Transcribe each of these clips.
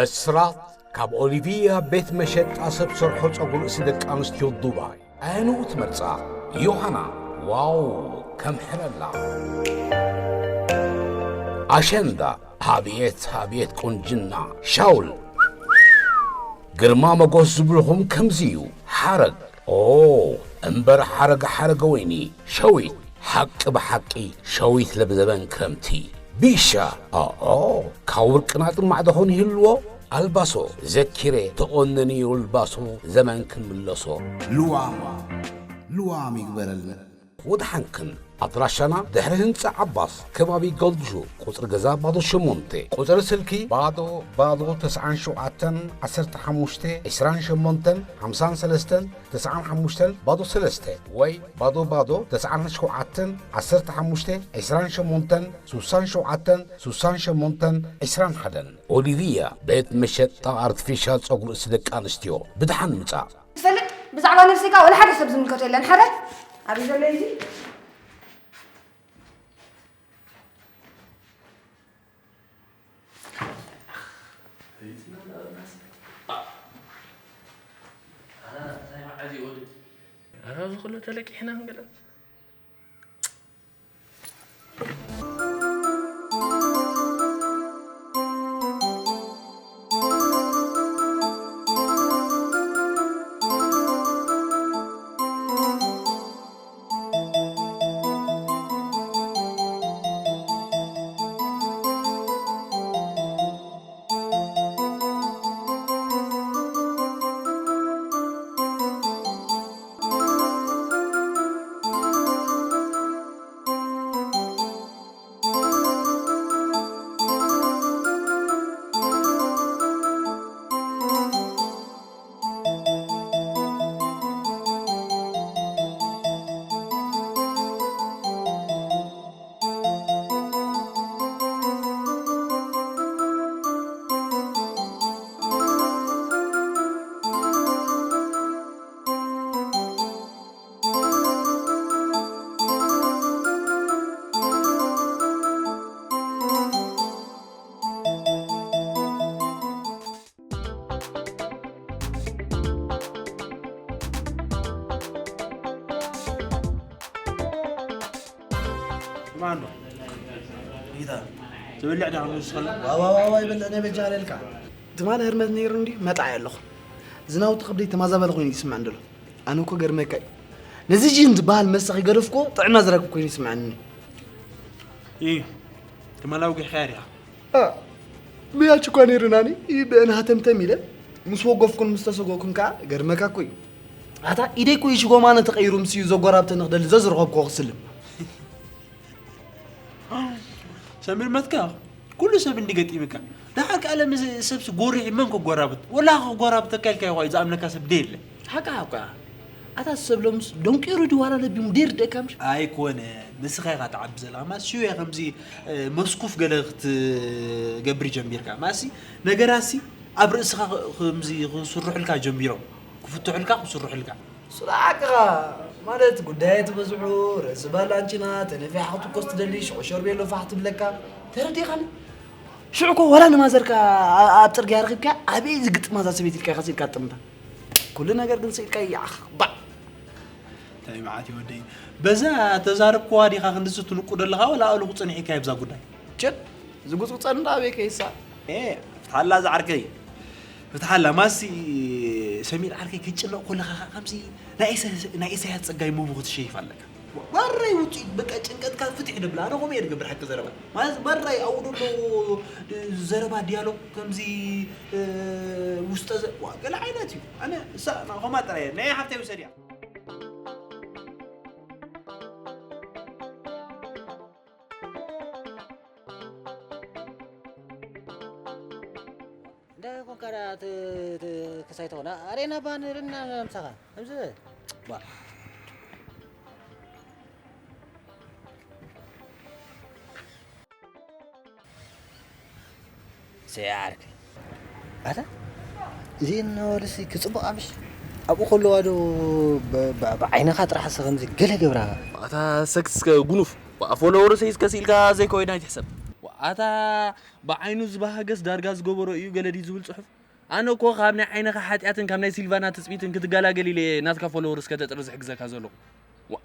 እስራት ካብ ኦሊቪያ ቤት መሸጣ ሰብ ሰርሖ ጸጉሪ ርእሲ ደቂ ኣንስትዮ ዱባይ። ኣየንኡ ትመርጻ? ዮሃና። ዋው፣ ከም ሕረላ። ኣሸንዳ። ኣብየት፣ ኣብየት ቁንጅና። ሻውል። ግርማ መጎስ ዝብልኹም ከምዚ እዩ። ሓረግ። ኦ፣ እምበር ሓረግ ሓረገ ወይኒ። ሸዊት። ሓቂ ብሓቂ ሸዊት ለብዘበን ክረምቲ። ቢሻ። ኦኦ፣ ካብ ውርቅና ጥማዕ ደኾን ይህልዎ? ኣልባሶ። ዘኪረ ተቆነኒ ኣልባሶ ዘመን ክንምለሶ። ልዋም፣ ልዋም ይግበረልና። ወድሓንክን። ኣድራሻና ድሕሪ ህንጻ ዓባስ፣ ከባቢ ጎልድ ሹ፣ ቁጽሪ ገዛ ባዶ ሸሞንተ፣ ቁጽሪ ስልኪ ባዶ ባዶ ተስዓን ሸውዓተን ዓሰርተ ሓሙሽተ ዒስራን ሸሞንተን ሓምሳን ሰለስተን ተስዓን ሓሙሽተን ባዶ ሰለስተ ወይ ባዶ ባዶ ተስዓን ሸውዓተን ዓሰርተ ሓሙሽተ ዒስራን ሸሞንተን ሱሳን ሸውዓተን ሱሳን ሸሞንተን ዒስራን ሓደን። ኦሊቪያ ቤት መሸጣ ኣርቲፊሻል ጸጉሪ ርእሲ ደቂ ኣንስትዮ። ብድሓን ምጻእ። ትፈልጥ፣ ብዛዕባ ነብሰይ ከኣ ወላ ሓደ ሰብ ዝምልከቶ የለን። ሓደ ኣበይ ዘሎ እዩ እዚ? ኧረ፣ እዚ ኩሉ ተለቂሕና ክንገለ ማን ነው? ጌታ፣ ትበልዕ ዲኻ ንስኻ? ዋ፣ ዋ፣ ዋ፣ ዋ፣ ይበልዕ፣ ናይ በጃ ኣለልካ። ትማሊ ህርመት ነይሩ እንዲ መጣ ኣለኹ። ዝናውቲ ከብደይ ተማዛበለ ኮይኑ ይስማዕ እንደሎ። ኣነ እኮ ገርመካ እዩ። ነዚ ጂን ዝበሃል መስተ ከይገደፍኩ ጥዕና ዝረክብ ኮይኑ ይስምዓኒ። ይህ ትማሊ ኣውጊሕካያ ዲኻ? እ፣ ብያች እኳ ነይሩናኒ፣ ብእን ሃተምተም ኢለ ምስ ወገፍኩን ምስ ተሰጎእኩን ከኣ ገርመካ እኮ እዩ። ኣታ ኢደይ እኮ እዩ ሽጎማነ ተቐይሩ ምስዩ ዘጎራብተኒ ክደሊ ዘዝረኸብኩዎ ክስልም። ሰሚር መትካ ኩሉ ሰብ እንዲ ገጢምካ። ደሓር ከኣ ለምዚ ሰብሲ ጎሪሒ መን ክጎራብት? ወላ ክጎራብተካ ኢልካ ይኾ ዝኣምነካ ሰብ ደየለ። ሓቃ ሓቃ። ኣታ ሰብ ሎምስ ደንቂሩ ድዩ ዋላ ለቢሙ ደይርደእካ ምሽ? ኣይኮነ፣ ንስኻ ኢኻ ትዓቢ ዘለኻ። ማስ ሽወያ ከምዚ፣ እ፣ መስኩፍ ገለ ክትገብር ጀሚርካ። ማሲ ነገራሲ ኣብ ርእስኻ ኽ-፣ ከምዚ ክስርሑልካ ጀሚሮም። ክፍትሑልካ፣ ክስርሑልካ። እሱ ደኣ ሓቅኻ። ማለት ጉዳይ ትበዝሑ፣ ርእሲ ባላንቺና፣ ተነፊሓ ክትኮስ ትደሊ፣ ሽዑ ሸርቤሎ ፋሕ ትብለካ። ተረዲኻኒ? ሽዑ እኮ ዋላ ንማዘርካ ኣ-፣ ኣብ ጽርግያ ረኺብካ፣ ኣበይ ዝግጥማ እዛ ሰበይቲ ኢልካ ኢኻ ስኢልካ ትጥምታ። ኩሉ ነገር ግን ስኢልካ ይዓኽ፣ ባዕ። እንታይ መዓት እዩ ወደይ። በዛ ተዛረብክዋ ዲኻ ክንድዚ ትንቁ ደለኻ፣ ወላ ኣእልኹ ጸኒሕካ ይብዛ ጉዳይ። ቸል፣ ዝጉጽጉጸኒ ደኣ ኣበይ ከይሳ? ኤ፣ ፍትሓላ ዝዓርከይ። ፍትሓላ፣ ማሲ ሰሚር ዓርከይ ክትጭነቕ ከለኻ ኸኣ ከምዚ ናይ ኢሰ-፣ ናይ ኢሳያስ ጸጋይ ሙቪ ክትሸይፍ ኣለካ። ዋራይ ውጽኢት፣ በቃ ጭንቀትካ ፍትሕ ደብላ። ኣነ ከምኡ እየ ዝገብር ሓቂ ዘረባ። ማለት ዋራይ ኣብኡ ዘሎ ዘረባ ዲያሎግ ከምዚ፣ እ፣ ውስጠ ዘ-፣ ዋ፣ ገለ ዓይነት እዩ። ኣነ እሳ፣ ከምኣ ጥራይ እየ። ናይ ሓፍተይ ውሰድያ። እንታይ ኮንካ ደኣ ት-፣ ት-፣ ክሳይ ትኾን? ኣሬና ባን ርና ምሳኻ። ከምዚ በል። ዋ። ሰይ ዓርከይ። ኣታ፣ እዚኤን ነዋልሲ ክጽብቓ ምሽ? ኣብኡ ከለዋ ዶ ብ-፣ ብ-፣ ብዓይንኻ ጥራሕ እስኻ ከምዚ ገለ ገብራ? ኣታ ሰክስ እስከ ጉኑፍ። ዋ፣ ፎሎወርሰይ እስከ ስኢልካ ዘይኮይና ኣይትሕሰብ። ዋ። ኣታ ብዓይኑ ዝበሃገስ ዳርጋ ዝገበሮ እዩ ገለ ድዩ ዝብል ጽሑፍ? ኣነ እኮ ካብ ናይ ዓይንኻ ሓጢኣትን ካብ ናይ ሲልቫና ትጽቢትን ክትገላገል ኢለ እየ ናትካ ፎሎወርስ ከተጥሪ ዝሕግዘካ ዘለኹ። ዋ።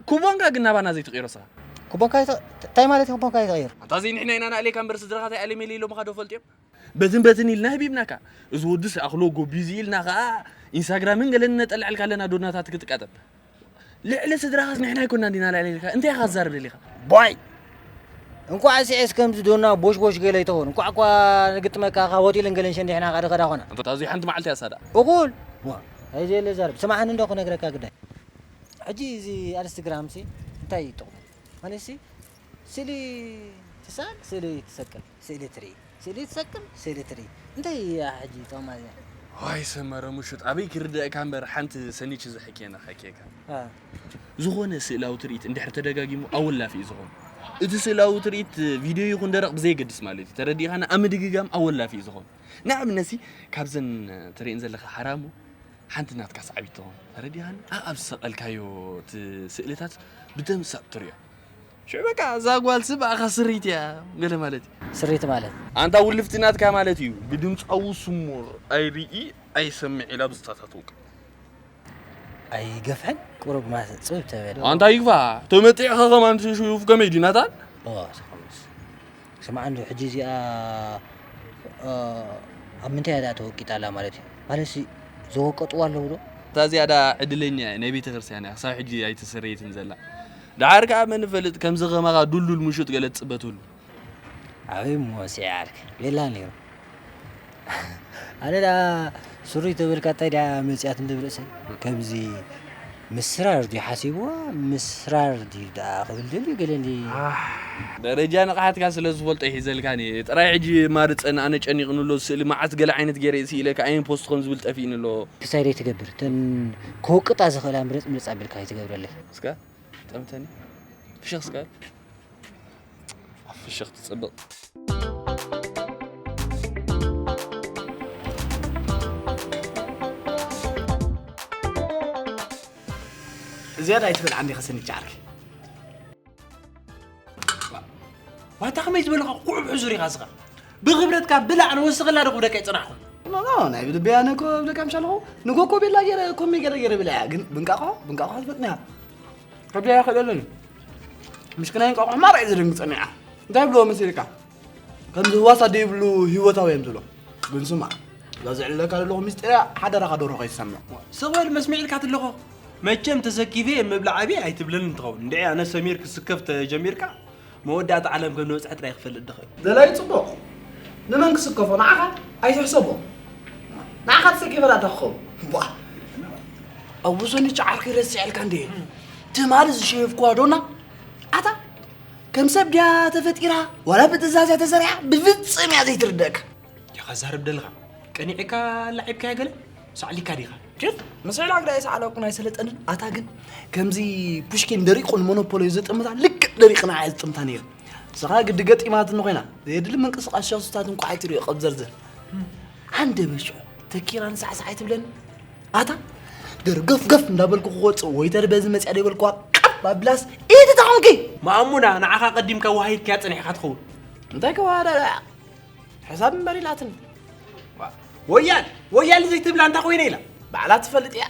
ኩቦንካ ግን ናባና ዘይትቕይሮ ስኻ። ኩቦንካ ይተ-፣ እንታይ ማለት እዩ ኩቦንካ ይተቐይር? ኣታ እዚ ንሕና ኢና ንኣሌካ እምበር ስድራኻ እንታይ ኣሌሜሌ ኢሎምኻ ዶ ፈልጥዮም? በትን በትን ኢልና ህቢብናካ። እዚ ወድስ ኣኽሎ ጎቢዚ ኢልና ኸኣ ኢንስታግራምን ገለን ነጠልዐልካ ኣለና ዶናታት ክትቃጠብ። ልዕሊ ስድራኻስ ንሕና ኣይኮናን ዲና ልዕሊ ኢልካ? እንታይ ኢኻ ትዛረብ ደሊኻ? ቦይ! እንኳዕ ስዒስ ከምዚ ዶና ቦሽ ቦሽ ገለ ይትኸውን። እንኳዕ እኳ ንግጥመካ ካብ ሆቴልን ገለን ሸንዲሕና ኸኣ ድኸዳ ኾና። እንተ ኣዝዩ ሓንቲ መዓልቲ እያ ሳዳ። እኹል! ዋ፣ ኣይዘየለ ዛረብ። ስማዕኒ እንዶ ክነግረካ ግዳይ። ሕጂ እዚ ኣንስትግራም ሲ እንታይ እዩ ጥቕሙ? ማለትሲ ስእሊ ትስኣል፣ ስእሊ ትሰቅል፣ ስእሊ ትርኢ፣ ስእሊ ትሰቅል፣ ስእሊ ትርኢ። እንታይ እያ ሕጂ ጥቕማ እዚኣ? ዋይ ሰመረ ሙሹጥ፣ ኣበይ ክርደእካ እምበር ሓንቲ ሰኒች ዝሕኬና ሓኬካ። አ። ዝኾነ ስእላዊ ትርኢት እንድሕር ተደጋጊሙ ኣወላፊ እዩ ዝኾን። እቲ ስእላዊ ትርኢት ቪድዮ ይኹን ደረቕ ብዘየገድስ ማለት እዩ። ተረዲእኻና? ኣብ ምድግጋም ኣወላፊ እዩ ዝኾን። ንኣብነትሲ ካብዘን ትርእየን ዘለኻ ሓራሙ ሓንቲ ናትካ ሰዓቢት ትኾን። ተረዲእኻኒ? ኣብ ኣብ ዝሰቐልካዮ እቲ ስእልታት ብደም ሳጥ ትርእዮ። ሽዑ በቃ እዛ ጓል ስብ ኣኻ ስሪት እያ ገለ ማለት እዩ። ስሪት ማለት? ኣንታ ውልፍቲ ናትካ ማለት እዩ። ብድምፃዊ ስሙር ኣይርኢ ኣይሰምዕ ኢላ ብዝታታትውካ። ኣይገፍሕን ቁሩብ ማስ ጽብ ተበለ። ኣንታ ይግፋ ተመጢዕኻ ከማን ሽዩፍ ከመይ ድዩ ናታን? ኦ፣ ስምዓ እንዶ ሕጂ እዚኣ፣ እ፣ ኣብ ምንታይ እያ ደኣ ተወቂጣ ኣላ ማለት እዩ? ማለትሲ ዝወቀጥዋ ኣለዉ ዶ? እታ እዚኣ ደኣ ዕድለኛ እያ፣ ናይ ቤተ ክርስቲያን እያ፣ ክሳብ ሕጂ ኣይተሰረየትን ዘላ። ደሓር ከኣ መን ይፈልጥ ከምዚ ከማኻ ዱልዱል ምሹጥ ገለ ትጽበ ትህሉ። ኣበይ እሞ ስዒ ዓርኪ? ቤላ ነይሩ። ኣነ ደኣ ስሩይ ተበልካ እንታይ ደኣ መጽያት እንድብል ርእሰይ? ከምዚ ምስራር ድዩ ሓሲብዋ? ምስራር ድዩ ደኣ ክብል ደልዩ ገለ እንዲ። ኣሕ፣ ደረጃ ንቕሓትካ ስለ ዝፈልጦ ይሒዘልካኒ። ጥራይ ሕጂ ማርጸን ኣነ ጨኒቕኒ ኣሎ ስእሊ መዓት ገለ ዓይነት ገይረ ስኢለ ከኣ ኣየን ፖስት ከም ዝብል ጠፊእኒ ኣሎ። ክሳይ ደይ ትገብር? እተን ክወቅጣ ዝኽእላ ምርጽ ምርጽ ኣቢልካ ኣይትገብረለይ። እስከ ጠምተኒ። ፍሽኽ እስከ። ኣብ ፍሽኽ ትጽብቕ። ዝያዳ ኣይትበልዓኒ ኸሰኒ ጫርኪ። ዋታ ከመይ ዝበልኻ ኩዕብ ሕዙር ኢኻ ስኻ። ብኽብረትካ ብላዕ ንወስኸላ ዶ ክብለካ ይጽናሕኹም። ኖ፣ ኖ፣ ናይ ብልበይ ኣነ እኮ እብለካ ምሽ ኣለኹ። ንጎኮ ቤላ ገይረ ኮሜ ገይረ ገይረ ብላ እያ። ግን ብንቃቆ፣ ብንቃቆ ክትፈጥንያ። ከብዳ ይኽእለለኒ። ምሽ ክናይ እንቋቑሖ ማራ እዩ ዘደንግጸኒ እያ። እንታይ ብልዎ መሲልካ? ከምዚ ህዋስ ኣደ ይብሉ ህይወታዊ እዮም ዝብሎ። ግን ስማዕ፣ እዛ ዘዕልለካ ዘለኹ ምስጢር እያ፣ ሓደራኻ ደርሆ ከይትሰምዕ። ስቕ በል መስሚዕ ኢልካ ትለኾ። መቸም ተሰኪፈ እየ ምብላዕ ኣብየ ኣይትብለኒ እንትኸውን። እንድዒ ኣነ ሰሚር ክስከፍ ተጀሚርካ፣ መወዳእታ ዓለም ከም ዝበጽሐ ጥራይ ክፈልጥ ድኽእል። ደላይ ጽቡቕ። ንመን ክስከፎ? ንዓኻ? ኣይትሕሰቦ። ንዓኻ ተሰኪፈ ዳኣ ትኸውን። ቧ። ኣብ ወሰን ጫዓርኪ ረሲዐልካ እንዴ? ትማሊ ዝሸየፍኩዋ ዶና? ኣታ ከም ሰብ ድያ ተፈጢራ? ዋላ ብትእዛዝ እያ ተሰሪሓ? ብፍጽም እያ ዘይትርደእካ። ዲኻ ዛርብ ደለኻ? ቀኒዕካ ኣላዒብካያ ገለ? ሳዕሊካ ዲኻ? ኬፍ? መስዕላ ግዳ ይሰዓለኩ ናይ ሰለጠንን ኣታ ግን ከምዚ ፑሽኪን ደሪቑ ንሞኖፖሊ እዩ ዝጥምታ፣ ልክዕ ደሪቑ ንዓይ ዝጥምታ ነይሩ። ንስኻ ግዲ ገጢማትኒ ኮይና፣ ዘየድሊ ምንቅስቓስ ሸኽስታት እንኳ ኣይትሪኦ ቀብዘርዘር። ሃንደበት ሽዑ ተኪራ ንሳዕሳዕ ኣይትብለኒ። ኣታ ደርገፍገፍ እንዳበልኩ ክወፅእ ወይተር በዚ መፅያ ደይበልኩዋ ቃብ ኣቢላስ ኢቲ ተኾንኪ። ማእሙና ንዓኻ ቀዲምካ ወሃይድካያ ፀኒሕካ ትኸውን። እንታይ ከዋዳ ሕሳብ እምበር ኢላትኒ። ወያል ወያል ዘይትብላ እንታይ ኮይነ ኢላ? ባዕላ ትፈልጥ እያ።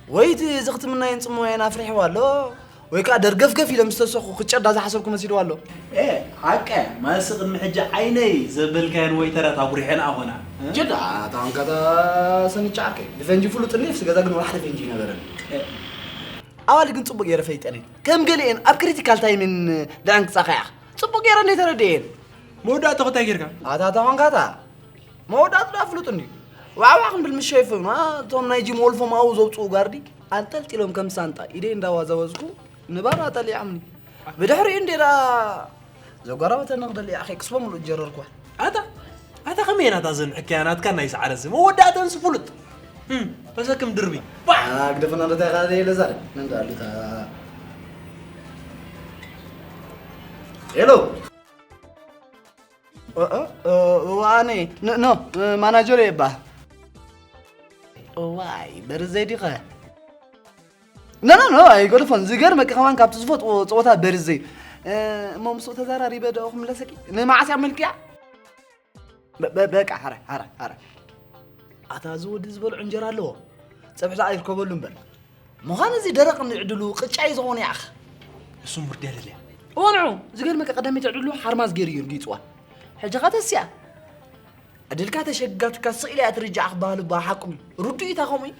ወይ እቲ ዝኽትምናየን ጽምዋየን ኣፍሪሕዋ ኣሎ፣ ወይ ከኣ ደርገፍገፍ ኢለ ምስ ተሰኹ ክጨዳ ዝሓሰብኩ መሲልዋ ኣሎ። ኤ፣ ሓቀ፣ ማለትሲ ቅድሚ ሕጂ ዓይነይ ዘበልካየን ወይተራት ኣጉሪሐን ኣኾና። እ? ጀዳ፣ ኣታ ኾንካ እታ ሰኒቻ ዓርከይ፣ ብፈንጂ ፍሉጥ እንድየ፣ ኣብቲ ገዛ ግን ወላ ሓደ ፈንጂ ኣይነበረን። ኤ። ኣዋልድ ግን ጽቡቅ ገይረ ፈሊጠን እየ። ከም ገሊኤን ኣብ ክሪቲካል ታይምን ደኣንቅጻኻ ኢኻ። ጽቡቅ ገይረ እንድየ ተረዲኤን። መወዳእታኹ እንታይ ጌርካ? ኣታ፣ ኣታ ኾንካ እታ መወዳእቱ ደኣ ፍሉጥ እንድዩ። ዋዕዋዕ ክንብል ምስ ሸይፍና፣ እቶም ናይ ጂም ወልፎም ኣብኡ ዘውጽኡ ጋርዲ ኣንጠልጢሎም ከም ሳንጣ ኢደይ እንዳዋዛወዝኩ ንባራ ጠሊዖምኒ። ብድሕሪኡ እንዴ ደኣ ዘጓራበተኒ ክደሊ ኣኸይ ክስቦ ምሉእ ጀረርኳ። ኣታ፣ ኣታ ከመይ ናታ ዘን ሕክያ ናትካ ናይ ሰዓረ እዚ መወዳእተንስ ፍሉጥ። እም፣ ተሰክም ድርቢ። ባ! ኣግደፈና ዶ እንታይ ኻደ የለ ዛሬ? ነንዳ ኣሉታ። ሄሎ። እ፣ እ፣ እ፣ ዋኔ፣ ን-፣ ኖ፣ እ፣ ማናጀር እየ እባ። እዋይ፣ በርዘይ ዲኸ? ኖ፣ ኖ፣ ኖ፣ ኣይገድፎን። ዝገርመኪ ከማን ካብቲ ዝፈትዎ ጸወታ በርዘይ። እ፣ እሞ ምስኡ ተዘራሪበ ዶ ክምለሰኪ? ንመዓስ እያ መልክያ? በ-፣ በ-፣ በቃ፣ ሓራይ፣ ሓራይ፣ ሓራይ። ኣታ እዚ ወዲ ዝበልዖ እንጀራ ኣለዎ። ጸብሒ ደኣ ኣይርከበሉ እምበር። ምዃን እዚ ደረቕ ንዕድሉ ቅጫ እዩ ዝኾነ ያኽ። ንሱ ሙርድ የለልያ። እወ ንዑ፣ ዝገርመካ ቀዳመይቲ ዕድሉ ሓርማዝ ገይሩ እዩ ርጊጽዋ። ሕጂ ኸ ተስያ። ዕድልካ ተሸጋትካ ስቕ ኢላ እያ ትርጃዕ ክበሃል እባ ሓቁ እዩ። ርዱእ እታ ከምኡ እዩ።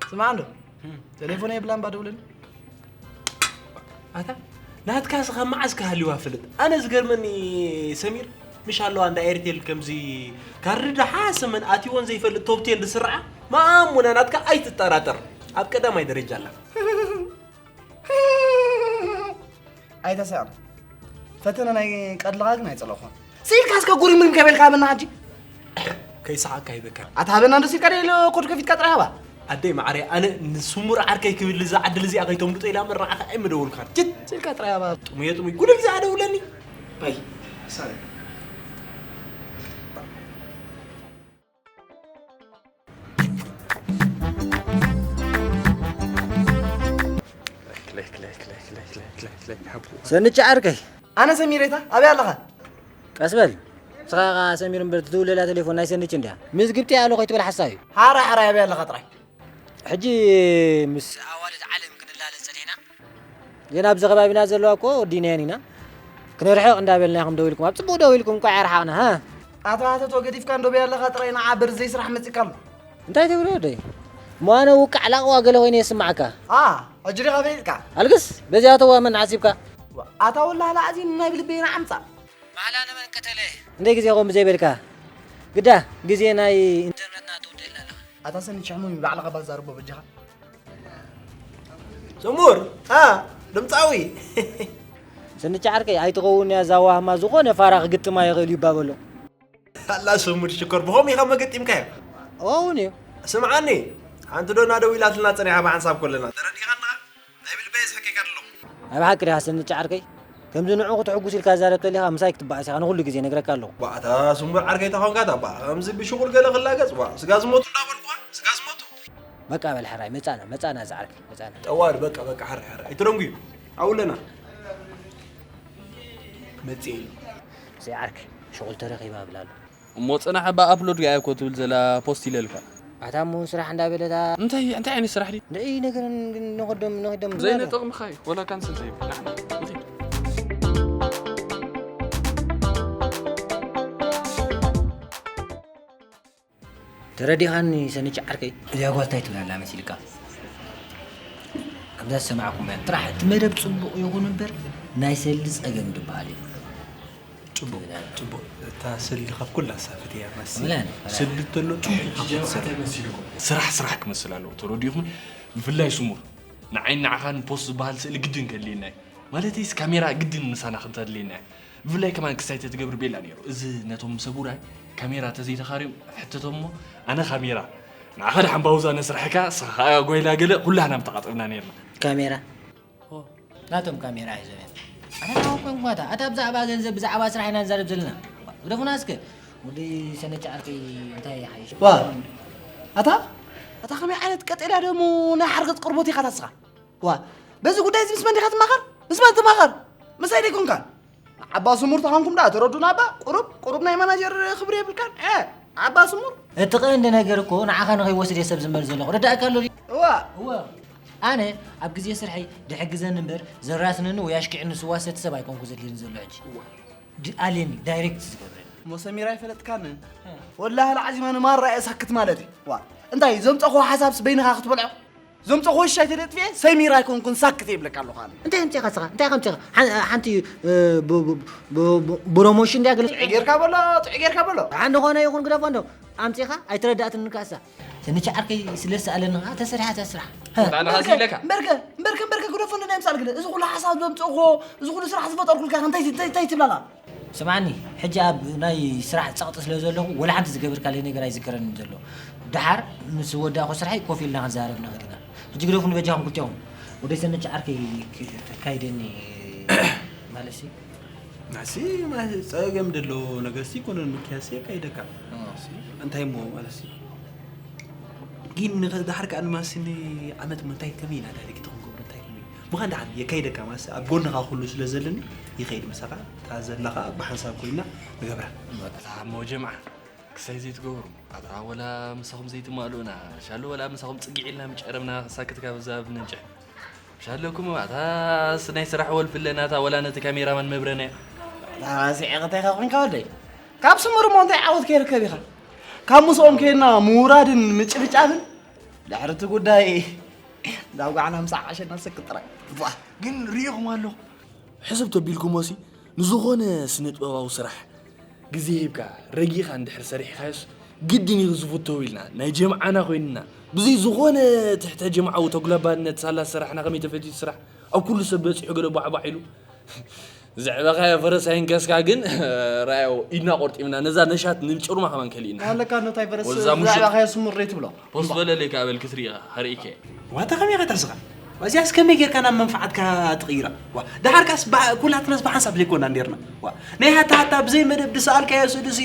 ስማዕ እንዶ፣ እም። ቴሌፎን የብላን እባ ደውለኒ። ኣታ፣ ናትካስ ካብ መዓስ ክሃልዋ ፍልጥ? ኣነ ዝገርመኒ ሰሚር፣ ምሽ ኣለዋ እንዳ ኤርቴል ከምዚ ካርዲ ደሓ ሰመን ኣትይወን ዘይፈልጥ ቶፕቴል ዝስርዓ፣ ማኣሙና ናትካ ኣይትጠራጠር። ኣብ ቀዳማይ ደረጃ ኣላ። ኣይተስዕም። ፈተነ ናይ ቀድልኻ ግን ኣይጸለእኹን። ስኢልካ እስከ ጉሪምሪም ከይበልካ ሃበና ሕጂ። ከይሰሓቅካ ይበካ። ኣታ ሃበና እንዶ ስኢልካ ደይ ኢለ ኮድ ከፊትካ ጥራይ ሃባ። ኣደይ ማዕረይ፣ ኣነ ንስሙር ዓርከይ ክብል እዛ ዕድል እዚኣ ከይተምልጦ ኢላ እምበር ንዓኻ ኣይምደወልኩኻን። ችት! ስኢልካ ጥራይ ሃባ። ጥሙየ ጥሙይ ጉልል ዝኣደውለኒ። ባይ። ሳሪ። ሰንቻ ዓርከይ። ኣነ ሰሚረታ፣ ኣበይ ኣለኻ? ቀስ በል። ንስኻ ኢኻ ሰሚር እምበር፣ ትድውለላ ቴሌፎን ናይ ሰንች እንድያ። ምስ ግብጢ ኣሎ ከይትብል ሓሳብ እዩ። ሓራይ፣ ሓራይ፣ ኣበይ ኣለኻ ጥራይ? ሕጂ ምስ ኣዋልድ ዓለም ክንላለ ጸኒሕና። ግን ኣብዚ ከባቢና ዘለዋ እኮ ወዲናየን ኢና። ክንርሕቕ እንዳበልና ኢኹም ደው ኢልኩም። ኣብ ጽቡቕ ደው ኢልኩም፣ እንቋዕ ኣርሓቕና፣ ሃ? ኣታ ሃተቶ ገዲፍካ እንዶ በይ ኣለኻ ጥራይ ንዓ በርዘይ ስራሕ መጺእካ ኣሎ። እንታይ ትብል ወደይ? እሞ ኣነ ውቃዕ ላቕዋ ገለ ኮይነ የስምዓካ። ኣ፣ ሕጂ ዲኻ ፈሊጥካ? ኣልግስ፣ በዚኣ ተዋ መን ሓሲብካ? ኣታ ወላሂ ላዕዚ ናይ ብልበይ ንዓምጻ። ማዕላ ንመን ቀተለ? ክንደይ ግዜ ከምኡ ዘይበልካ? ግዳ ግዜ ናይ ኢንተርነትና ትውደልና ኣለኻ። ኣታ ሰኒ ሸሕሙም ባዕልኻ ባዛርቦ በጃኻ። ስሙር፣ ኣ፣ ድምጻዊ። ስንቻ ዓርከይ ኣይትኸውን እያ እዛ ዋህማ፣ ዝኾነ ፋራ ክግጥማ ይኽእል እዩ እባ በሎ። ኣላ ስሙር ሽኮር፣ ብኸምኡ ኢኻ መገጢምካዮ። እውን እዩ። ስምዓኒ፣ ሓንቲ ዶ ናደው ኢላትና ጸኒሓ ብሓንሳብ ኮለና፣ ተረዲኻና? ናይ ብልበይ የስሕቀካ ኣለኹ። ኣብ ሓቂ ዲኻ ስንቻ ዓርከይ? ከምዚ ንዕኡ ክትሕጉስ ኢልካ ትዛረብ ተሊኻ ምሳይ ክትበኣስ ኢኻ፣ ንኹሉ ግዜ ነግረካ ኣለኹ። ዋ፣ እታ ስሙር ዓርከይ ተኾንካ እታ፣ ባ፣ ከምዚ ብሽቑል ገለ ክላገጽ፣ ዋ፣ ስጋ ዝሞቱ እንዳበልኩኻ፣ ስጋ ዝሞቱ። በቃ በል ሕራይ፣ መጻና፣ መጻና እዛ ዓርከይ፣ መጻና። ጠዋር፣ በቃ፣ በቃ፣ ሕራይ፣ ሕራይ፣ ኣይትደንጉዩ። ኣብኡ ኣለና። መጽእ ኢሉ። እሰይ ዓርከይ፣ ሽቑል ተረኺባ እብል ኣሎ። እሞ ጽናሕ እባ ኣፕሎድ ገያ እኮ ትብል ዘላ ፖስት ኢለልካ። ኣታ እሞ ስራሕ እንዳበለታ። እንታይ፣ እንታይ ዓይነት ስራሕ ድዩ? ንእይ ነገር ን-፣ ንኸዶም፣ ንኸዶም ዘይንጠቕምኻ እዩ፣ ወላ ካንስል ዘይብል። ንዓና፣ ንኺድ። ተረዲኻኒ ሰንች ዓርከይ? እዚኣ ጓል እንታይ ትብላ ኣላ መሲልካ? ከምዛ ዝሰማዕኩማ እያ። ጥራሕ እቲ መደብ ጽቡቕ ይኹን እምበር ናይ ሰልዲ ጸገም ዝበሃል የብሉን። ጽቡቕ፣ ጽቡቕ። እታ ሰልዲ ካብ ኩላ ሳፍት እያ፣ ማሲ። ወላኒ፣ ወላኒ። ሰልዲ እንተሎ ጽቡቕ ካብ ትሰርሕ። ስራሕ ስራሕ ክመስል ኣለዎ፣ ተረዲእኹም? ብፍላይ ስሙር። ንዓይን ንዓኻን ፖስት ዝበሃል ስእሊ ግድን ከድልየና እዩ። ማለተይስ ካሜራ ግድን ምሳና ክንተድልየና እዩ። ብፍላይ ከማን ክስታይ ተትገብር ቤላ ነይሩ። እዚ ነቶም ሰብ ውራይ ካሜራ ተዘይተኻርዮም ሕተቶም እሞ፣ ኣነ ካሜራ፣ ንዓኻ ደሓን ባውዛ ነስርሐካ፣ ንስኻ ኸኣ ጓይላ ገለ፣ ኩላህና ምተቓጠብና ነይርና። ካሜራ? ኦ፣ ናቶም ካሜራ ሒዞም እዮም። ኣታ ታወቀ እንኳታ፣ ኣታ ብዛዕባ ገንዘብ፣ ብዛዕባ ስራሕ ኢና ንዛረብ ዘለና። ግደፉና እስከ። ወዲ ሰነጫ ዓርከይ እንታይ ይሓይሽ? ዋ፣ ኣታ፣ ኣታ ከመይ ዓይነት ቀጤልያ ደሞ ናይ ሓርገጽ ቆርቦት ኢኻ ታስኻ? ዋ፣ በዚ ጉዳይ እዚ ምስ መን ዲኻ ትማኸር? ምስ መን ትማኸር? ምሳይ ደይኮንካን? ዓባ ስሙር ተኾንኩም ደኣ ተረዱና እባ። ቁሩብ፣ ቁሩብ ናይ ማናጀር ክብሪ የብልካን። እ፣ ዓባ ስሙር። እቲ ቀንዲ ነገር እኮ ንዓኻ ንኸይወስድ እየ ሰብ ዝመል ዘለኹ። ረዳእካ ኣሎ ድዩ? እዋ። እዋ። ኣነ ኣብ ግዜ ስርሐይ ድሕግዘኒ እምበር ዘራስነኒ ወይ ኣሽኪዕኒ ስዋ ዝሰቲ ሰብ ኣይኮንኩ ዘድልየኒ ዘሎ ሕጂ። እዋ። ድ-፣ ኣልየኒ ዳይሬክት ዝገብረኒ። እሞ ሰሚራ ኣይፈለጥካን? እ። ወላሂ ለዓዚማ ንማራ እየ ሳክት ማለት እዩ። ዋ። እንታይ ዘምፀኹዎ ሓሳብስ በይንኻ ክትበልዖ? ዘምፀኹዎ ሻይ ተደጥፍየ ሰሚራ ኣይኮንኩን ሳክት እየ ይብለካ ኣለኹ ኣነ። እንታይ ኣምፂእኻ ንስኻ? እንታይ ኢኻ ኣምፂእኻ? ሓ-፣ ሓንቲ፣ እ፣ ብ-፣ ብ-፣ ብ-፣ ብ-፣ ብሮሞሽን ድያ ገለ? ጥዑይ ጌርካ በሎ፣ ጥዑይ ጌርካ በሎ። ደሓን ዝኾነ ይኹን ግደፎ እንዶ። ኣምፂእኻ ኣይተረዳእትንን ከኣ እሳ። ሰንቻ ዓርከይ ስለ ዝሰኣለኒ ኸዓ ተሰሪሓ እታ ስራሕ። ኣነ ኸዓ እምበርከ፣ ኢለካ። እምበርከ፣ እምበርከ፣ እምበርከ ግደፎ እንዶ ናይ ምሳል ገለ። እዚ ኩሉ ሓሳብ ዘምፅእኹዎ፣ እዚ ኩሉ ስራሕ ዝፈጠርኩልካ እንታይ፣ እንታይ፣ እንታይ ትብላላ? ስምዓኒ፣ ሕጂ ኣብ ናይ ስራሕ ጸቕጢ ስለ ዘለኹ፣ ወላ ሓንቲ ዝገበርካለይ ነገር ኣይዝከረንን ዘሎ። ደሓር ምስ ወዳእኹ ስርሐይ ኮፍ ኢልና ክንዛረብ ንኽእል ኢና። ሕጂ ግደፉኒ በጃኹም ክልቲኦም። ወደይ ሰነች ዓርከይ ክ-፣ ከካይደኒ ማለትሲ። ናሲ፣ ማ-፣ ጸገም ደሎ ነገርሲ ኣይኮነን፣ ምክያስሲ የካይደካ። እ። ናሲ፣ እንታይ እሞ ማለትሲ? ግን ንኸ-፣ ድሓር ከኣ ንማሲ ንዓመት እሞ እንታይ ከመይ ኢና ዳይሬክት ክንገብሮ እንታይ ከመይ? ምዃን ደሓን የካይደካ ማሲ ኣብ ጎንኻ ኩሉ ስለ ዘለኒ ይኸይድ ምሳኻ። እታ ዘላ ከኣ ብሓንሳብ ኮይና ንገብራ። እታ እሞ ጀምዓ ክሳይ ዘይትገብሩ። ኣታ ወላ ምሳኹም ዘይትማልኡና። ሻሎ ወላ ምሳኹም ጽግዕ ኢልና ምጨረምና ሳክት ካብ እዛ ብነንጭሕ። ሻለኩም ኣታ ስ-፣ ናይ ስራሕ ወልፊ ኣለና፣ እታ ወላ ነቲ ካሜራማን መብረና። ኣታ ስዒ ኸታይ ኸ ኮንካ ወደይ? ካብ ስሙር እሞ እንታይ ዓወት ከይርከብ ኢኻ? ካብ ምስኦም ከይድና ምውራድን ምጭብጫብን ድሕሪ እቲ ጉዳይ ዳውጋዕና ምሳዕ ዓሸና ሰክት ጥራይ። ዋ፣ ግን ርኢኹም ኣለኹ። ሕስብ ተቢልኩሞሲ ንዝኾነ ስነ ጥበባዊ ስራሕ ግዜ ሂብካ ረጊእኻ እንድሕር ሰሪሕካዮስ ግድን እዩ ዝፍተው ኢልና ናይ ጀምዓና ኮይንና ብዘይ ዝኾነ ትሕተ ጀምዓዊ ተጉላባነት ሳላ ዝሰራሕና ከመይ ተፈትዩ ስራሕ ኣብ ኩሉ ሰብ በፂሑ ገለ ባዕባዕ ኢሉ ዘዕበኻዮ ፈረስ ኣይንከስካ ግን ራዮ ኢድና ቆርጢምና ነዛ ነሻት ንጭርማ ከማን ከሊእና ኣለካ እንታይ ፈረስ ወዛ ሙሽጥ ዘዕበኻዮ ስሙር ትብሎ ፖስት በለለይ ከኣ በል ክትርኢ ኢኻ፣ ከርእይከ። ዋታ ከመይ ኢኻ ተርስኻ? እዚኣስ ከመይ ጌርካ ናብ መንፍዓትካ ትቕይራ? ዋ፣ ደሓርካስ ባ-፣ ኩላትናስ ብሓንሳብ ዘይኮና ነርና? ዋ፣ ናይ ሃታ ሃታ ብዘይ መደብ ዝሰኣልካዮ ስእሊሲ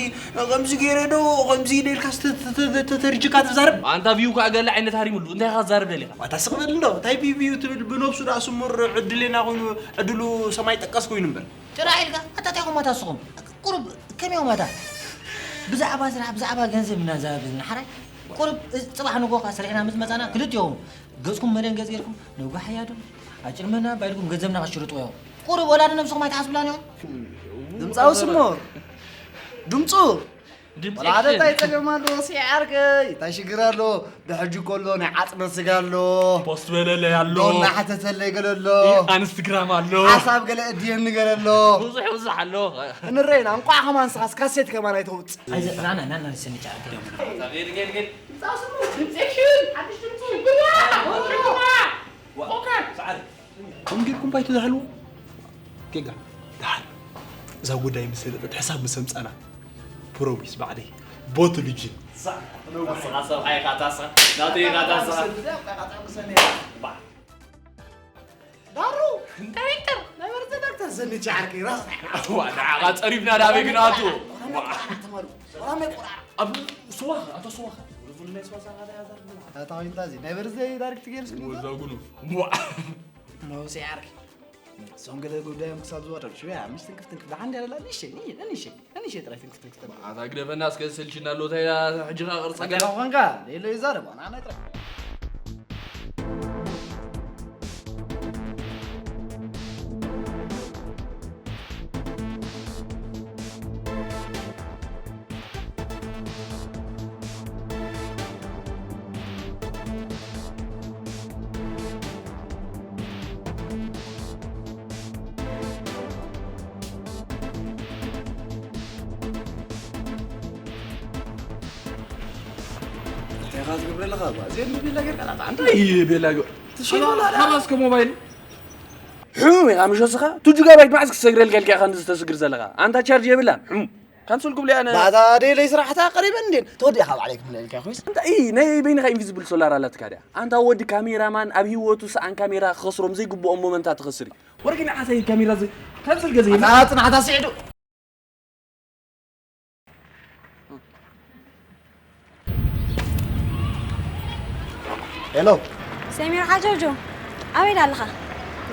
ከምዚ ገይረ ዶ፣ ከምዚ ኢለ ኢልካስ ተ-፣ ተ-፣ ተ-፣ ተ-፣ ተርጅካ ትዛረብ? ኣንታ ቪው ከኣ ገለ ዓይነት ሃሪሙሉ፣ እንታይ ኢኻ ትዛረብ ደሊኻ? ዋታ ስቕ በል እንዶ፣ እንታይ ቪው ቪው ትብል? ብነብሱ ደኣ ስሙር ዕድሌና ኮይኑ፣ ዕድሉ ሰማይ ጠቀስ ኮይኑ እምበር። ጭራሕ ኢልካ ኣታቲኹም ኣታ ንስኹም። ቁሩብ ከመይ እዮም ኣታ? ብዛዕባ ስራሕ፣ ብዛዕባ ገንዘብ ኢና ንዛረብ ዘለና። ሓራይ ቁሩብ እዚ ጽባሕ ንግሆ ከኣ ሰሪሕና ምስ መጻና ክልቲኦም ገጽኩም መደንገጽ ጌርኩም ነጓሕያ ዶ ኣጭርመና ባይልኩም ገንዘብና ክትሽርጥዎ እዮም። ቁሩብ ወላ ንነብስኹም ኣይትሓስብላን እዮም። ድምጻዊ ስሙር፣ ድምጹ ድምጺ ወላ ሓደ ኣክሽን። እንታይ ጸገም ኣሎ? ሲዓርከይ እንታይ ሽግር ኣሎ? ብሕጂ ከሎ ናይ ዓጽመ ስጋ ኣሎ። ፖስት በለለይ ኣሎ። ዶ እናሓተተለይ ገለ ኣሎ። ኢ፣ ኣንስትግራም ኣሎ። ሓሳብ ገለ እድየኒ ገለ ኣሎ። ብዙሕ ብዙሕ ኣሎ። እንረይና እንቋዕ ከማን ንስኻስ ካሴት ከማን ኣይተውጽእ። ኣይዘ-፣ ና፣ ና፣ ና፣ ና፣ ስንጫ፣ ኣገ-፣ ጌድ፣ ጌድ፣ ጌድ። ድምጺ ኣክሽን። ሓድሽ ድምጺ። ሽጉማ። ሽጉማ። ዋ፣ ፎካል። ሰዓት። ከምኡ ጌርኩም ባይቶ ዝሃልዎ ጌጋ። ደሓር እዛ ጉዳይ ምስ ሰለጠት ሕሳብ ምስ ኣምጻና ፕሮሚስ ባዕለይ ቦትል ጅን። ዳሩ ዳይሬክተር ናይ በርዘ ዳክተር ዘንቻ ዓርከይ ራስ ዋ፣ ንዓኻ ጸሪፍና ዳበይ ግን ኣቱ። ዋ። ኣብ ስዋኸ፣ ኣቶ ስዋኸ። ኣታ ወይንታዚ ናይ በርዘ ዳይሬክት ጌርስ ወዛ ጉኑ። ዋ። መውሲ ዓርከይ። እሶም ገለ ጉዳዮም ክሳብ ዝወረዱ ሽወያ፣ ምሽ ትንክፍ ትንክፍ፣ ደሓን እንድያ ደላ፣ ንእሽተይ፣ ንእሽተይ፣ ንእሽተይ፣ ንእሽተይ ጥራይ ትንክፍ ትንክፍ ተብሎ። ኣታ ግደፈና እስከ ዝሰልችና ኣሎ፣ እንታይ ኢላ ሕጂ ኸኣ ቅርጸ ገለ ገለ ኾንካ፣ ሌሎ ይዛረብ፣ ኣና ናይ ጥራይ። እንታይ ኢኻ ትገብር ኣለኻ? እባ እዚኦም ንቤላ ጌርካ ጣጣ፣ እንታይ ቤላ ገ-፣ ትሽይን ኣላ፣ ኣላ። ሃባ እስከ ሞባይል። ሕሙም ኢኻ ምሽ ወስኻ? ቱ ጂጋባይት መዓዝ ክሰግረልካ ኢልካ ኢኻ እንደዚ ተስግር ዘለኻ? ኣንታ ቻርጅ የብላን። ሕሙም። ካንስል ክብሉ እያ ነ- ባታ ደለይ ስራሕታ ቀሪበን እንዴን። ተወዲእኻ ባዕለይ ክምለልካ ኮይስ። ኣንታ፣ እይ፣ ናይ በይንኻ ኢንቪዚብል ሶላር ኣላትካ ድያ? ኣንታ ወዲ ካሜራማን ኣብ ህይወቱ ሰኣን ካሜራ ክኸስሮም ዘይግብኦም ሞመንታት ትኸስር እዩ። ወርቂ ንዓሰይ ካሜራ ዝ-፣ ካንስል ገዘ ኣታ ጽናዕታ ስዒዱ። ሄሎ። ሰሚር ሓጆጆ፣ ኣበይ ኣለኻ?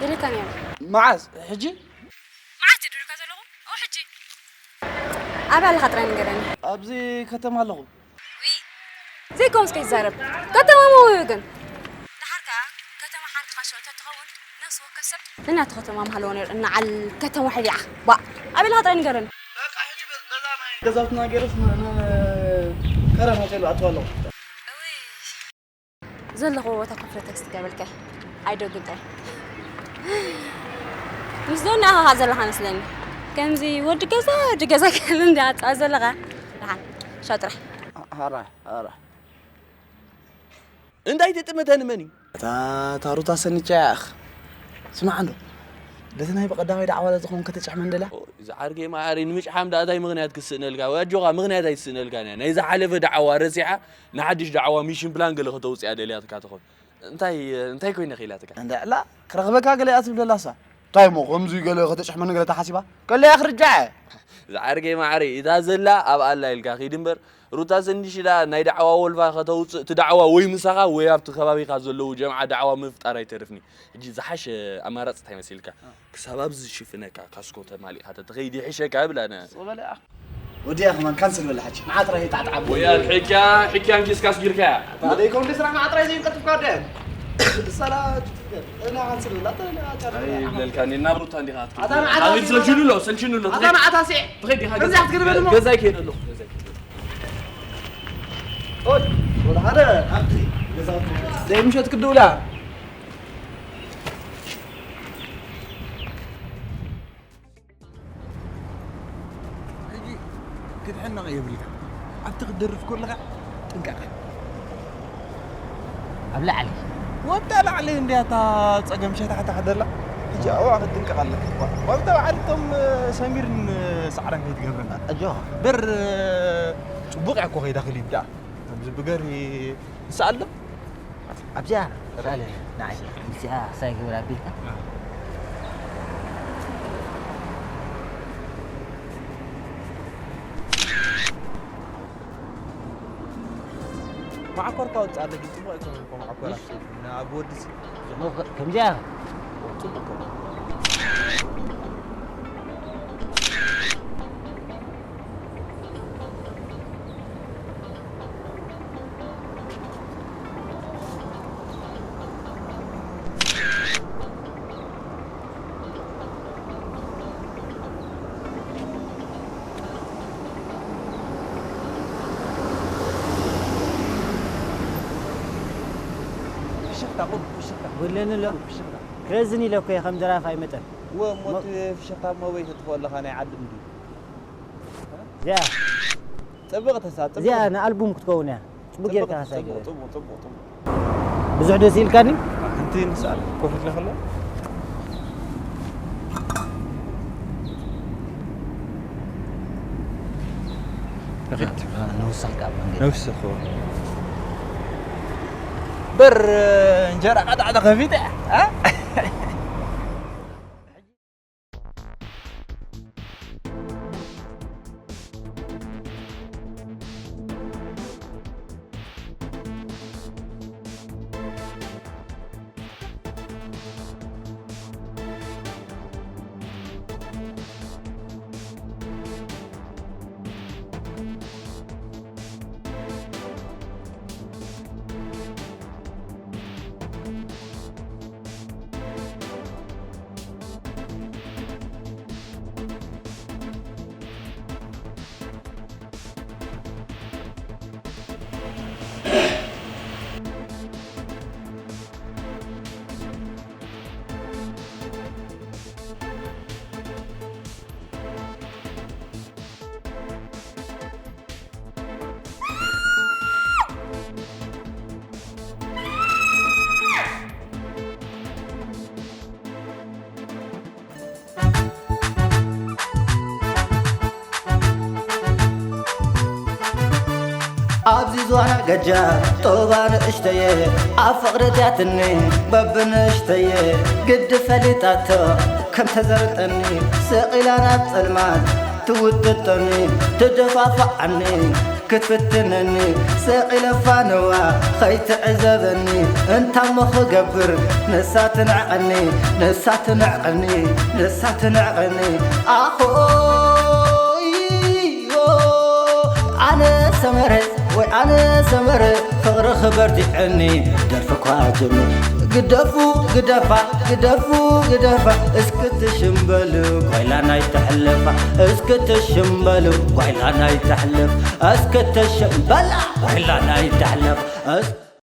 ደሊካ ነይረ። መዓዝ? ሕጂ? መዓዝ ደሊካ ዘለኹ? ኦ፣ ሕጂ። ኣበይ ኣለኻ ጥራይ ንገረኒ። ኣብዚ ከተማ ኣለኹ። ዊ፣ ዘይከምስ ከይትዛረብ። ከተማ መወ ግን? ደሓር ከኣ ከተማ ሓንቲ ፋሽን እንተትኸውን፣ ነፍሲ ወከፍ ሰብ ነናቱ ከተማ ምሃለዎ ነይሩ። እናዓል ከተማ ሕሊዓ። ባ፣ ኣበይ ኣለኻ ጥራይ ንገረኒ። በቃ ሕጂ ገዛውትና ገይረስ ን-፣ ን-፣ ከረን ሆቴል ኣትዋ ኣለኹ። እውይ። ዘለኹዎ ቦታ ኮፍረ ቴክስት ገበልካ። ኣይደግምካይ። ምስ ዶና ኢኻ ዘለኻ መስለኒ። ከምዚ ወዲ ገዛ፣ ወዲ ገዛ ክብል እንዲ ኣጻ ዘለኻ። ደሓን፣ ሻጥራ። ሃራ፣ ሃራ። እንታይ ትጥምተኒ መን እዩ? እታ፣ እታ ሩታ ሰንቻ ያኽ። ስማዕ እንዶ። በቲ ናይ ብቐዳማይ ዳዕዋ ዝኾን ከተጨሕመ እንደላ? ኦ፣ እዚ ዓርከይ መዓረይ ንምጭሓም ደኣ እንታይ ምኽንያት ክስእነልካ? ወይ ኣጆኻ ምኽንያት ኣይትስእነልካን እያ። ናይ ዝሓለፈ ዳዕዋ ረሲዓ ንሓድሽ ዳዕዋ ሚሽን ፕላን ገለ ከተውጽእ እያ ደልያትካ ትኾን። እንታይ፣ እንታይ ኮይነ ክኢላትካ? እንዳ ዕላ ክረኽበካ ገለ እያ ትብል ዘላ እሳ። እንታይ እሞ ከምዚ ገለ ከተጭሕመኒ ገለ ተሓሲባ? ከለያ ክርጃዕ እየ። ዝዓርከይ ማዕረይ፣ እታ ዘላ ኣብ ኣላ ኢልካ ኺድ እምበር፣ ሩታ ሰንዲሽዳ ናይ ዳዕዋ ወልፋ ከተውፅእ፣ እቲ ዳዕዋ ወይ ምሳኻ ወይ ኣብቲ ከባቢኻ ዘለዉ ጀምዓ ዳዕዋ ምፍጣር ኣይተርፍኒ። ሕጂ ዝሓሸ ኣማራፂ እንታይ መሲልካ? ክሳብ ኣብዚ ዝሽፍነካ ካስኮ ተማሊእካ ተተኸይድ ይሕሸካ እብል ኣነ። ሶበለ ኣኽ። ወዲያ ከማን ካንስል በላ ሕጂ። ንዓ ጥራይ ጣዕጣዕ ኣቦ። ወያ ሕክያ፣ ሕክያ እንኪስካ ኣስጊርካያ። ኣታ ደይኮን ድስራሕ ንዓ ጥራይ ዘይንቀጥፍካ ወዲያ። ሰላ ችትገር። እና ካንስል በላ፣ ኣታ እና ቻርጅ ኣይ በላ። ይብለልካ፣ እኔ ናብ ሩታ እንዲኻ ኣታ ንዓ ኣታ ኣቤት፣ ሰልችኑ ኣሎ፣ ሰልችኑ ኣሎ። ኣታ ንዓ ኣታ ሲዕ። ትኸይድ ዲኻ? ከምዚ ገዛ-፣ ኣትግርበል እሞ። ገዛይ ከይድ ኣለኹ፣ ገዛይ ከይድ ኣለኹ። ኦይ፣ ወደ ሓደ ኣብቲ ገዛውቲ። ደይ ምሸት ክድውላ። ሕጂ ክትሕነቕ የብልካ። ኣብቲ ክትደርፍ ከለኻ ጥንቀቕ። ኣብ ላዕሊ። ወታ ላዕሊ እንድያ እታ ጸገም ሸታሕታሕ ደላ። ሕጂ ኣብኣ ክትጥንቀቕ ኣለካ። ወብታ በዓል እቶም ሰሚርን ሰዕረን ከይትገብረና። ኣጆኻ። በር ጽቡቕ እያ እኮ ከይዳ ክሊፕ ደኣ። ከምዚ ብገር ንስኣሎ ኣብዚኣ ሳለ ንዓይ ምስኣ ሳይ ግብር ኣቢልካ ማዕኮርካ ውፅእ ኣለኪ። ፅቡቕ ኣይኮነን እኮ ማዕኮራ። እሺ። ንኣብ ወዲ ሲ-፣ ከምዚኣ ፅቡቕ እኮ። ፍሽኽታ፣ ቁሩብ ፍሽኽታ። ጎድለኒ ኣሎ። ፍሽኽታ። ክረዝን ኢለ እኮ እየ ከም ዘራፍ ኣይመጠን። እወ፣ እሞ ሞ-፣ እቲ ፍሽኽታ እሞ ኣበይ ተጥፍኦ ኣለኻ? ናይ ዓዲ እንድዩ። እዚኣ ጽብቕቲ እሳ፣ ጽብቕቲ። እዚኣ ንኣልቡም ክትከውን እያ። ጽቡቅ ጌርካ ጽቡቅ፣ ሓሳብ ጽቡቅ፣ ገይረ። ጽቡቅ፣ ጽቡቅ፣ ጽቡቅ። ብዙሕ ደስ ኢልካኒ? ሓንቲ ንስኣል ኮፍ ኢልካ ከሎ። ንኺድ። እ፣ ንውስኽ ካብ መንገዲ። ንውስኽ፣ እዎ። በር እንጀራ ቃጣዕታ ከፊተ፣ እ? ኣብዚ ዝዋና ገጃ ጦባ ንእሽተየ ኣብ ፍቕሪ እትያትኒ በብንእሽተየ ግዲ ፈሊጣቶ ከም ተዘርጠኒ ስቕ ኢላ ናብ ጸልማት ትውጥጠኒ ትደፋፍዓኒ ክትፍትነኒ ስቕ ኢለ ፋነዋ ኸይትዕዘበኒ እንታሞ ኽገብር ንሳ ትንዕቐኒ ንሳ ትንዕቐኒ ንሳ ትንዕቐኒ ኣኾዮ ኣነ ሰመረ ወይ ኣነ ሰመረ ፍቕርኺ በርቲዐኒ ደርፊ እኳ ጀምር ግደፉ ግደፋ ግደፉ ግደፋ እስኪ ትሽምበሉ ጓይላ ናይ ተሕልፋ እስኪ ትሽምበሉ ጓይላ ናይ ተሕልፍ እስኪ ትሽምበላ ጓይላ ናይ ተሕልፍ እስ